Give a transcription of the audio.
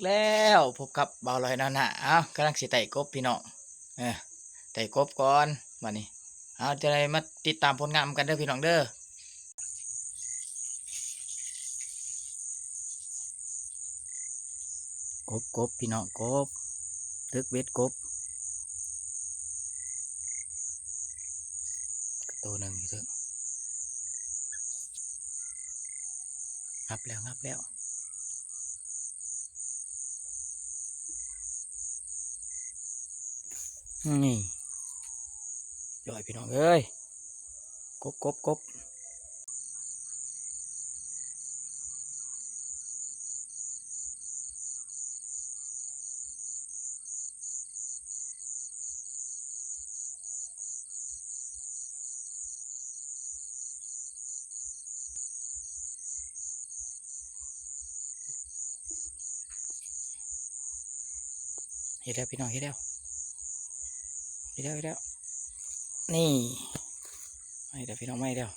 ແລ້ວ ພົບກັບບ່າວລອຍເນາະນະ. ເອົ້າ ກຳລັງຊິໄຕ່ກົບພີ່ນ້ອງ ເອີ ໄຕ່ກົບກ່ອນບາດນີ້. ເອົາ ຈະໄດ້ມາຕິດຕາມຜົນງານນຳກັນເດີພີ່ນ້ອງເດີ. ກົບ ກົບ ພີ່ນ້ອງ ກົບ ຕຶກເບັດກົບ ໂຕໜຶ່ງຢູ່ເທິງ ງັບແລ້ວ ງັບແລ້ວ ນີ້ ຮຽບຮ້ອຍພີ່ນ້ອງເອີຍ. ກົບ ກົບ ກົບ ເຮັດແລ້ວພີ່ນ້ອງ ເຮັດແລ້ວ ເຮັດແລ້ວ ເຮັດແລ້ວ ນີ້ ມາອີກແລ້ວພີ່ນ້ອງ ມາອີກແລ້ວ.